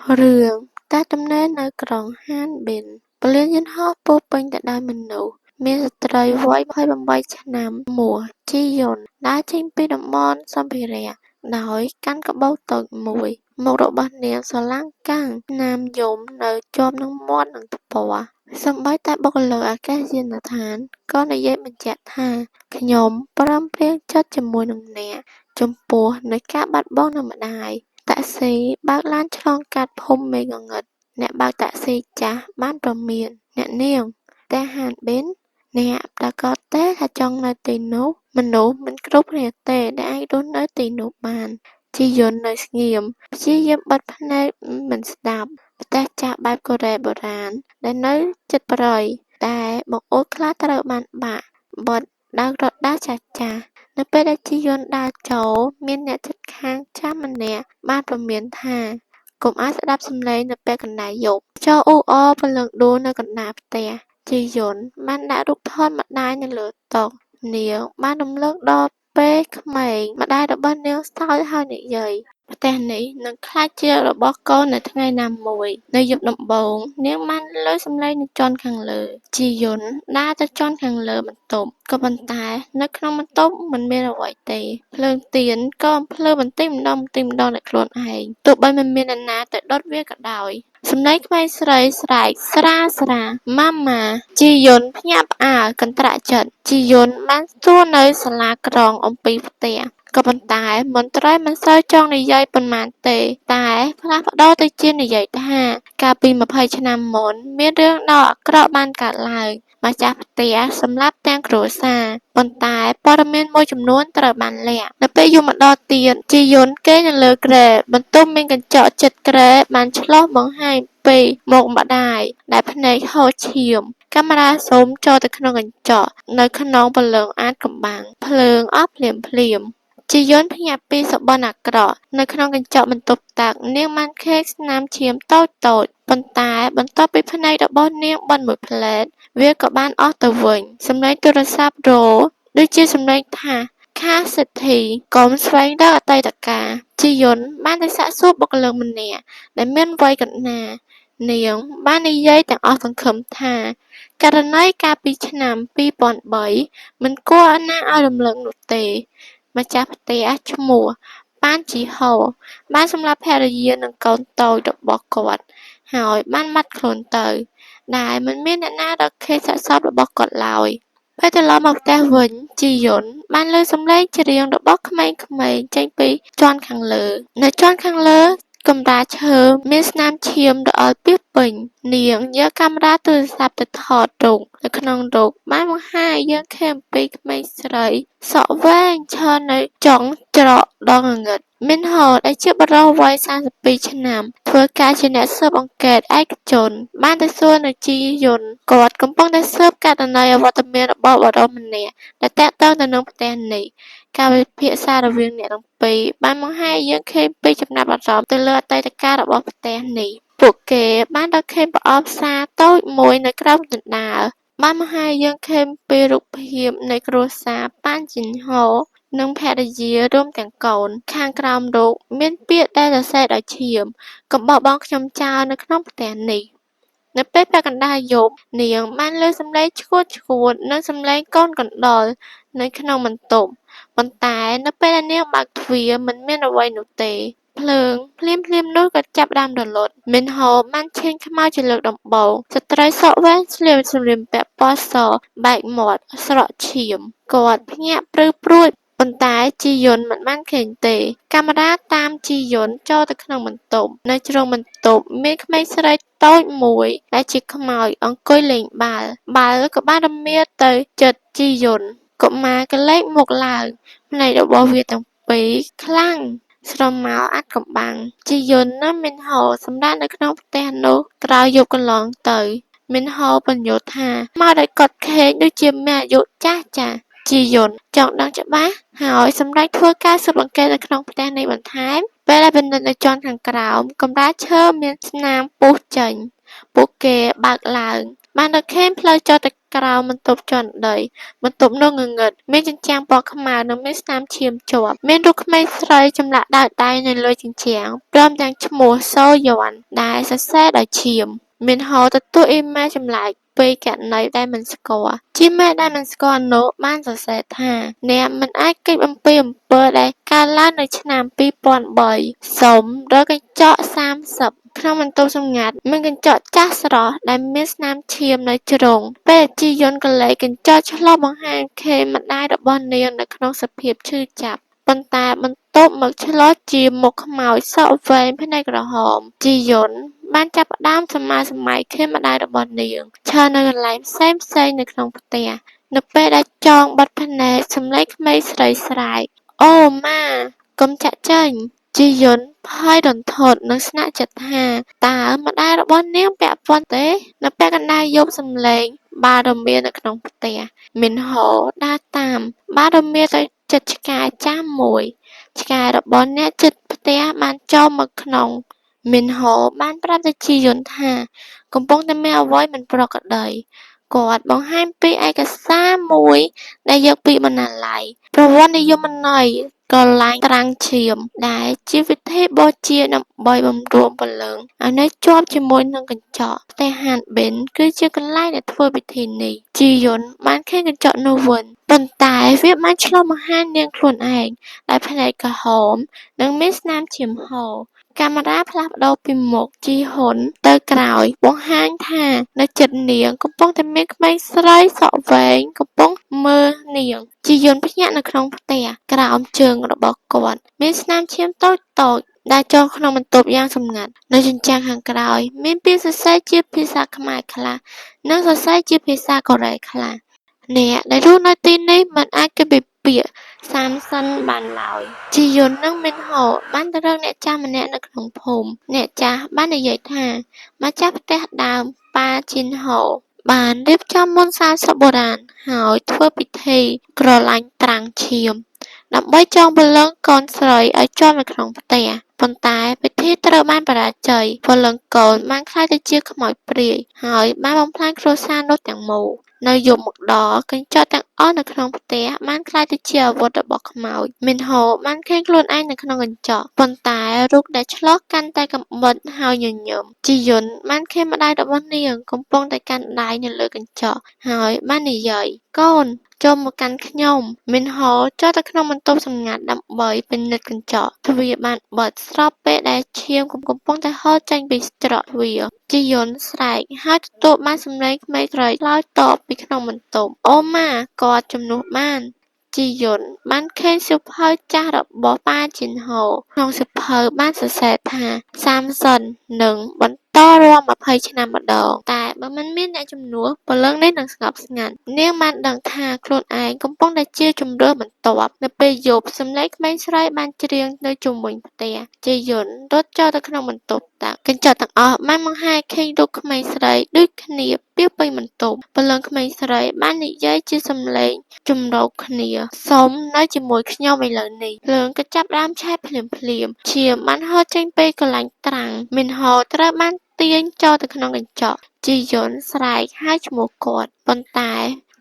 រឿង ផ្ទះទំនេរនៅក្រុងហានប៊ិន ព្រលានយន្តហោះពោរពេញទៅដោយមនុស្ស មានស្ត្រីវ័យ ២៨ ឆ្នាំឈ្មោះ ជីយុន ដើរចេញពីតំបន់សម្ភារៈ ដោយកាន់កាបូបតូចមួយ មុខរបស់នាងស្រឡាំងកាំង ស្នាមយំនៅជាប់នឹងមាត់និងថ្ពាល់ សូម្បីតែបុគ្គលិកអាកាសយានដ្ឋានក៏និយាយបញ្ជាក់ថា ខ្ញុំព្រមព្រៀងចិត្តជាមួយនឹងអ្នក ចំពោះនៃការបាត់បង់នូវម្តាយ តាក់ស៊ីបើកឡានឆ្លងកាត់ភូមិមេងងឹត អ្នកបើកតាក់ស៊ីចាស់បានព្រមាន អ្នកនាង ផ្ទះហានប៊ិន អ្នកប្រាកដទេថាចង់នៅទីនោះ មនុស្សមិនគ្រប់គ្នាទេដែលអាចរស់នៅទីនោះបាន ជីយុននៅស្ងៀម ព្យាយាមបិទភ្នែកមិនស្តាប់ ផ្ទះចាស់បែបកូរ៉េបុរាណដែលនៅជិតព្រៃ តែបង្អួចខ្លះត្រូវបានបាក់បិទដោយក្រដាសចាស់ៗ នៅពេលដែលជីយុនដើរចូល មានអ្នកជិតខាងចាស់ម្នាក់បានព្រមានថា កុំឲ្យស្តាប់សំឡេងនៅពាក់កណ្តាលយប់ ខ្យល់អ៊ូអរព្រលឹងដួលនៅកណ្តាលផ្ទះ ជីយុនបានដាក់រូបថតម្តាយនៅលើតុ នាងបានរំលឹកដល់ពេលក្មេងម្តាយរបស់នាងសើចហើយនិយាយ ផ្ទះនេះនឹងក្លាយជារបស់កូននៅថ្ងៃណាមួយ នៅយប់ដំបូង នាងបានឮសំឡេងនៅជាន់ខាងលើ ជីយុនដើរទៅជាន់ខាងលើបន្ទប់ ក៏ប៉ុន្តែនៅក្នុងបន្ទប់មិនមានអ្វីទេ ភ្លើងទៀនក៏បំភ្លឺបន្តិចម្តងៗដោយខ្លួនឯង ទោះបីមិនមានអ្នកណាទៅដុតវាក៏ដោយ សំឡេងក្មេងស្រីស្រែកស្រាលៗ ម៉ាម៉ា ជីយុនភ្ញាក់ផ្អើលកន្ត្រាក់ចិត្ត ជីយុនបានសួរនៅសាលាក្រុងអំពីផ្ទះ ក៏ប៉ុន្តែមន្ត្រីមិនសូវចង់និយាយប៉ុន្មានទេ តែផ្លាស់ប្តូរទៅជានិយាយថា កាលពី ២០ ឆ្នាំមុន មានរឿងដ៏អាក្រក់បានកើតឡើង ម្ចាស់ផ្ទះសម្លាប់ទាំងគ្រួសារ ប៉ុន្តែព័ត៌មានមួយចំនួនត្រូវបានលាក់ នៅពេលយប់ម្តងទៀត ជីយុនគេងនៅលើគ្រែ បន្ទប់មានកញ្ចក់ជិតគ្រែបានឆ្លុះបង្ហាញពីមុខម្តាយដែលភ្នែកហូរឈាម កាមេរ៉ាស៊ូមចូលទៅក្នុងកញ្ចក់ នៅក្នុងព្រលឹងអាថ៌កំបាំង ភ្លើងអស់ភ្លាមៗ ជីយុនភ្ញាក់ពីសុបិនអាក្រក់ នៅក្នុងកញ្ចក់បន្ទប់ទឹក នាងបានឃើញស្នាមឈាមតូចៗ ប៉ុន្តែបន្ទាប់ពីភ្នែករបស់នាងបិទមួយភ្លែត វាក៏បានអស់ទៅវិញ សំឡេងទូរស័ព្ទរោទ៍ដូចជាសំឡេងថា ខាសិទ្ធី កុំស្វែងរកអតីតកាល ជីយុនបានទៅសាកសួរបុគ្គលិកម្នាក់ដែលមានវ័យកណ្តាល នាងបាននិយាយទាំងអស់សង្ឃឹមថា ករណីកាលពីឆ្នាំ ២០០៣ មិនគួរណាឲ្យរំលឹកនោះទេ ម្ចាស់ផ្ទះឈ្មោះ ប៉ាន ជីហូ បានសម្លាប់ភរិយានិងកូនតូចរបស់គាត់ ហើយបានបាត់ខ្លួនទៅ ដែលមិនមានអ្នកណារកឃើញសាកសពរបស់គាត់ឡើយ ពេលត្រឡប់មកផ្ទះវិញ ជីយុនបានឮសំឡេងច្រៀងរបស់ក្មេងៗចេញពីជាន់ខាងលើ នៅជាន់ខាងលើកម្រាលឈើមានស្នាមឈាមរអិលពាសពេញ នាងយកកាមេរ៉ាទូរស័ព្ទទៅថតរូប នៅក្នុងរូបបានបង្ហាញឲ្យយើងឃើញអំពីក្មេងស្រីសក់វែងឈរនៅចុងច្រកដ៏ងងឹត មីនហូដែលជាបុរសវ័យ ៣២ ឆ្នាំ ធ្វើការជាអ្នកស៊ើបអង្កេតឯកជន បានទៅសួរនៅជីយុន គាត់កំពុងតែស៊ើបករណីអវត្តមានរបស់បុរសម្នាក់ដែលទាក់ទងទៅនឹងផ្ទះនេះ ការពិភាក្សារវាងអ្នកទាំងពីរបានបង្ហាញឲ្យយើងឃើញពីចំណាប់អារម្មណ៍ទៅលើអតីតកាលរបស់ផ្ទះនេះ ពួកគេបានរកឃើញប្រអប់សារតូចមួយនៅក្រោមជណ្តើរ បានបង្ហាញឲ្យយើងឃើញពីរូបភាពនៃគ្រួសារប៉ាន ជីនហូ និងភរិយារួមទាំងកូន ខាងក្រោមរូបមានពាក្យដែលសរសេរដោយឈាម កុំបោះបង់ខ្ញុំចោលនៅក្នុងផ្ទះនេះ នៅពេលពាក់កណ្តាលយប់ នាងបានឮសំឡេងឆ្កួតៗនិងសំឡេងកូនកណ្តុរនៅក្នុងបន្ទប់ ប៉ុន្តែនៅពេលដែលនាងបើកទ្វារមិនមានអ្វីនោះទេ ភ្លើងភ្លាមៗនោះក៏ចាប់ផ្តើមរលត់ មីនហូបានឈាញខ្មោចជាលើកដំបូង ស្ត្រីសក់វែងស្លៀកសម្លៀកបំពាក់ពណ៌សបែកមាត់ស្រក់ឈាម គាត់ភ្ញាក់ព្រឺព្រួចប៉ុន្តែជីយុនមិនបានឃើញទេ កាមេរ៉ាតាមជីយុនចូលទៅក្នុងបន្ទប់ នៅជ្រុងបន្ទប់មានក្មេងស្រីតូចមួយដែលជាខ្មោចអង្គុយលេងបាល់ បាល់ក៏បានរមៀលទៅជិតជីយុន កុមារក៏លេចមុខឡើង ភ្នែករបស់វាទាំងពីរខ្លាំងស្រមោលអាថ៌កំបាំង ជីយុននិងមីនហូសម្រាកនៅក្នុងផ្ទះនោះក្រោយយប់កន្លងទៅ មីនហូពន្យល់ថាខ្មោចដែលគាត់ឃើញដូចជាមានអាយុចាស់ៗ ជីយុនចង់ដឹងច្បាស់ ហើយសម្រេចធ្វើការស៊ើបអង្កេតនៅក្នុងផ្ទះនេះបន្ថែម ពេលដែលពិនិត្យនៅជាន់ខាងក្រោម កម្រាលឈើមានស្នាមពុះចេញ ពួកគេបើកឡើង បានរកឃើញផ្លូវចូលទៅ ក្រោមបន្ទប់ជាន់ដី បន្ទប់នោះងងឹត មានជញ្ជាំងពណ៌ខ្មៅនិងមានស្នាមឈាមជាប់ មានរូបក្មេងស្រីចម្លាក់ដោយដៃនៅលើជញ្ជាំង ព្រមទាំងឈ្មោះសូយ័នដែលសរសេរដោយឈាម មីនហូទទួលអ៊ីមែលចម្លែកពីគណនីដែលមិនស្គាល់ ជីមែលដែលមិនស្គាល់នោះបានសរសេរថា អ្នកមិនអាចគេចអំពីអំពើដែលកើតឡើងនៅឆ្នាំ 2003 សូមរកកញ្ចក់ 30 ក្នុងបន្ទប់សម្ងាត់មានកញ្ចក់ចាស់ស្រស់ដែលមានស្នាមឈាមនៅជ្រុង ពេលជីយន្តក្រឡេកកញ្ចក់ឆ្លុះបង្ហាញឃើញម្តាយរបស់នាងនៅក្នុងសភាពឈឺចាប់ ប៉ុន្តែបន្ទាប់មកឆ្លុះជាមុខខ្មោចសក់វែងភ្នែកក្រហម ជីយន្តបានចាប់ផ្តើមស្រមើស្រមៃឃើញម្តាយរបស់នាងឈរនៅកន្លែងផ្សេងៗនៅក្នុងផ្ទះ នៅពេលដែលចងបិទភ្នែកសំឡេងក្មេងស្រីស្រែក អូម៉ា កុំចាកចេញ ជីយន្តភ័យរន្ធត់និងស្នាក់ចិត្តថា តើម្តាយរបស់នាងពាក់ព័ន្ធទេ នៅពាក់កណ្តាលយប់សំឡេងបាល់រមៀលនៅក្នុងផ្ទះ មីនហូដើរតាមបាល់រមៀលទៅជិតឆ្កែចាស់មួយ ឆ្កែរបស់អ្នកជិតផ្ទះបានចូលមកក្នុង មីនហូបានប្រាប់ទៅជីយន្តថាកំពុងតែមានអ្វីមិនប្រក្រតី គាត់បង្ហាញពីឯកសារមួយដែលយកពីបណ្ណាល័យ ប្រវត្តិនិយមន័យកន្លែងត្រាំងឈាម ដែលជាវិធីបូជាដើម្បីបង្រួមព្រលឹងឲ្យនៅជាប់ជាមួយនឹងកញ្ចក់ ផ្ទះហានប៊ិនគឺជាកន្លែងដែលធ្វើពិធីនេះ ជីយន្តបានឃើញកញ្ចក់នោះវិញ ប៉ុន្តែវាបានឆ្លុះបង្ហាញនាងខ្លួនឯងដោយភ្នែកក្រហមនិងមានស្នាមឈាមហូរ កាមេរ៉ាផ្លាស់ប្តូរពីមុខជីហ៊ុនទៅក្រោយបង្ហាញថានៅជិតនាងកំពុងតែមានក្មេងស្រីសក់វែងកំពុងមើលនាង ជីយន្តភ្ញាក់នៅក្នុងផ្ទះ ក្រោមជើងរបស់គាត់មានស្នាមឈាមតូចៗដែលចូលក្នុងបន្ទប់យ៉ាងសម្ងាត់ នៅជញ្ជាំងខាងក្រោយមានពាក្យសរសេរជាភាសាខ្មែរខ្លះ និងសរសេរជាភាសាកូរ៉េខ្លះ អ្នកដែលរស់នៅទីនេះមិនអាចគេចពីពាក្យសាមសិនបានឡើយ ជីយន្តនិងមីនហូបានទៅរកអ្នកចាស់ម្នាក់នៅក្នុងភូមិ អ្នកចាស់បាននិយាយថា ម្ចាស់ផ្ទះដើមប៉ាជីនហូបានរៀបចំមន្ត 30 បុរាណហើយធ្វើពិធីក្រឡាញ់ត្រាំងឈាម ដើម្បីចងព្រលឹងកូនស្រីឲ្យជាប់នៅក្នុងផ្ទះ ប៉ុន្តែពិធីត្រូវបានបរាជ័យ ព្រលឹងកូនបានក្លាយទៅជាខ្មោចព្រាយ ហើយបានបំផ្លាញគ្រួសារនោះទាំងមូល នៅយប់មកដល់ កញ្ចក់ទាំងអស់នៅក្នុងផ្ទះបានក្លាយទៅជាអាវុធរបស់ខ្មោច មីនហូបានឃើញខ្លួនឯងនៅក្នុងកញ្ចក់ ប៉ុន្តែរូបដែលឆ្លុះកាន់តែកាំបិតហើយញញឹម ជីយន្តបានឃើញម្តាយរបស់នាងកំពុងតែកាន់ដៃនៅលើកញ្ចក់ ហើយបាននិយាយ កូន ចូលមកកាន់ខ្ញុំ មីនហូចូលទៅក្នុងបន្ទប់សម្ងាត់ដើម្បីពិនិត្យកញ្ចក់ ទ្វារបានបិទស្របពេលដែលឈាមកំពុងតែហូរចេញពីច្រកទ្វារ ជីយន្តស្រែកហើយទទួលបានសំឡេងក្មេងស្រីឆ្លើយតបពីក្នុងបន្ទប់ អូម៉ា គាត់ជំនួសបាន ជីយន្តបានឃើញសៀវភៅចាស់របស់ប៉ាជីនហូ ក្នុងសៀវភៅបានសរសេរថា សាមសិននឹងបន្តរាល់ 20 ឆ្នាំម្តង តែបើមិនមានអ្នកជំនួស ព្រលឹងនេះនឹងស្ងប់ស្ងាត់ នាងបានដឹងថាខ្លួនឯងកំពុងតែជាជម្រើសបន្ទាប់ នៅពេលយប់ សំឡេងក្មេងស្រីបានច្រៀងនៅជុំវិញផ្ទះ ជីយន្តរត់ចូលទៅក្នុងបន្ទប់ទឹក កញ្ចក់ទាំងអស់បានបង្ហាញឃើញរូបក្មេងស្រីដូចគ្នាពាសពេញបន្ទប់ ព្រលឹងក្មេងស្រីបាននិយាយជាសំឡេងជំរកគ្នា សូមនៅជាមួយខ្ញុំឥឡូវនេះ ភ្លើងក៏ចាប់ផ្ដើមឆេះភ្លាមៗ ឈាមបានហូរចេញពីកន្លែងត្រាំង មីនហូត្រូវបានទាញចូលទៅក្នុងកញ្ចក់ ជីយន្តស្រែកហៅឈ្មោះគាត់ ប៉ុន្តែ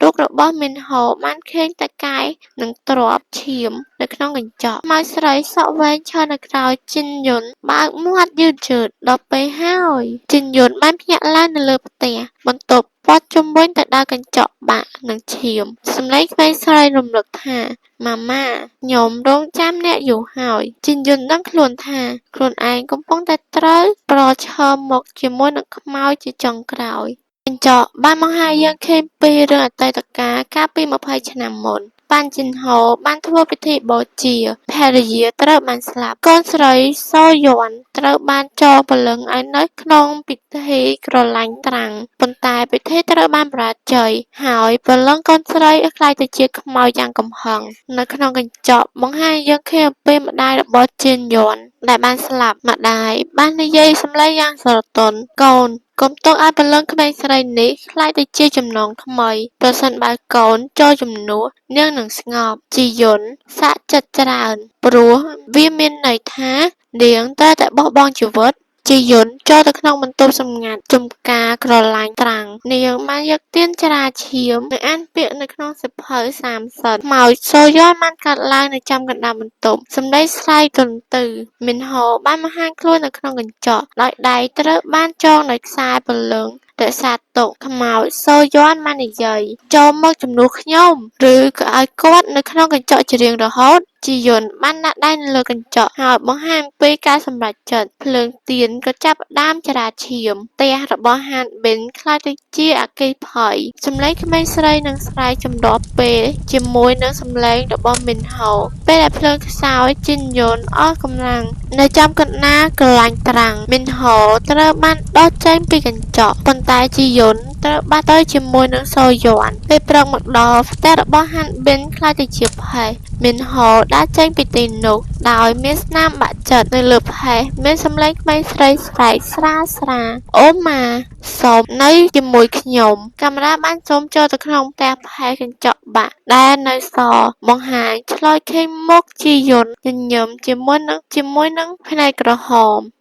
រូបរបស់មីនហូបានឃើញតែកាយនិងទ្រាប់ឈាមនៅក្នុងកញ្ចក់ ខ្មោចស្រីសក់វែងឈរនៅក្រោយជីនយុនបើកមាត់យឺតៗដល់ពេលហើយ ជីនយុនបានភ្ញាក់ឡើងនៅលើផ្ទះ បន្ទប់ព័ទ្ធជុំវិញទៅដោយកញ្ចក់បាក់និងឈាម សំឡេងក្មេងស្រីរំលឹកថា ម៉ាម៉ា ខ្ញុំរង់ចាំអ្នកយូរហើយ ជីនយុនដឹងខ្លួនថា ខ្លួនឯងកំពុងតែត្រូវប្រឈមមុខជាមួយនឹងខ្មោចជាចុងក្រោយ កញ្ចក់បានបង្ហាញយើងឃើញពីរឿងអតីតកាលកាលពី 20 ឆ្នាំមុន ប៉ាន់ជីនហូបានធ្វើពិធីបូជា ភរិយាត្រូវបានស្លាប់ កូនស្រីសូយ័នត្រូវបានចងព្រលឹងឲ្យនៅក្នុងពិធីក្រឡាញ់ត្រាំង ប៉ុន្តែពិធីត្រូវបានបរាជ័យ ហើយព្រលឹងកូនស្រីក្លាយទៅជាខ្មោចយ៉ាងកំហឹង នៅក្នុងកញ្ចក់បង្ហាញយើងឃើញអំពីម្តាយរបស់ជីនយ័នដែលបានស្លាប់ ម្តាយបាននិយាយសំឡេងយ៉ាងស្រទន់ កូន កុំទុកឲ្យព្រលឹងក្មេងស្រីនេះក្លាយទៅជាចំណងថ្មី ប្រសិនបើកូនចូលជំនួស នាងនឹងស្ងប់ ជីយន្តសាក់ចិត្តច្រើន ព្រោះវាមានន័យថានាងត្រូវតែបោះបង់ជីវិត ជីយុនចូលទៅក្នុងបន្ទប់សម្ងាត់ចំការក្រឡាញ់ត្រាំង នាងបានយកទៀនច្រាលឈាម និងអានពាក្យនៅក្នុងសៀវភៅ ៣០ ខ្មោចសូយ័នបានកើតឡើងនៅចំកណ្តាលបន្ទប់ សំឡេងស្រែកទន្ទឺ មីនហូបានបង្ហាញខ្លួននៅក្នុងកញ្ចក់ ដោយដៃត្រូវបានចងដោយខ្សែព្រលឹងរក្សាទុក ខ្មោចសូយ័នបាននិយាយ ចូលមកជំនួសខ្ញុំ ឬក៏ឲ្យគាត់នៅក្នុងកញ្ចក់ជារៀងរហូត ជីយុនបានដាក់ដៃនៅលើកញ្ចក់ ហើយបង្ហាញអំពីការសម្រេចចិត្ត ភ្លើងទៀនក៏ចាប់ផ្ដើមច្រាលឈាម ផ្ទះរបស់ហានប៊ិនក្លាយទៅជាអគ្គិភ័យ សំឡេងក្មេងស្រីនឹងស្រែកចម្រុះពេលជាមួយនឹងសំឡេងរបស់មីនហូ ពេលដែលភ្លើងខ្សោយ ជីយុនអស់កម្លាំងនៅចំកណ្តាលក្រឡាញ់ត្រាំង មីនហូត្រូវបានដោះចេញពីកញ្ចក់ ប៉ុន្តែជីយុនត្រូវបាត់ទៅជាមួយនឹងសូយ័ន ពេលព្រឹកមកដល់ ផ្ទះរបស់ហានប៊ិនក្លាយទៅជាផេះ មីនហូដើរចេញពីទីនោះដោយមានស្នាមបាក់ចិត្ត នៅលើផេះមានសំឡេងក្មេងស្រីស្រែកស្រាលៗ អូម៉ា សូមនៅជាមួយខ្ញុំ កាមេរ៉ាបានស៊ូមចូលទៅក្នុងផ្ទះផេះកញ្ចក់បាក់ដែលនៅសល់ បង្ហាញឆ្លើយឃើញមុខជីយុនញញឹមជាមួយនឹងភ្នែកក្រហម។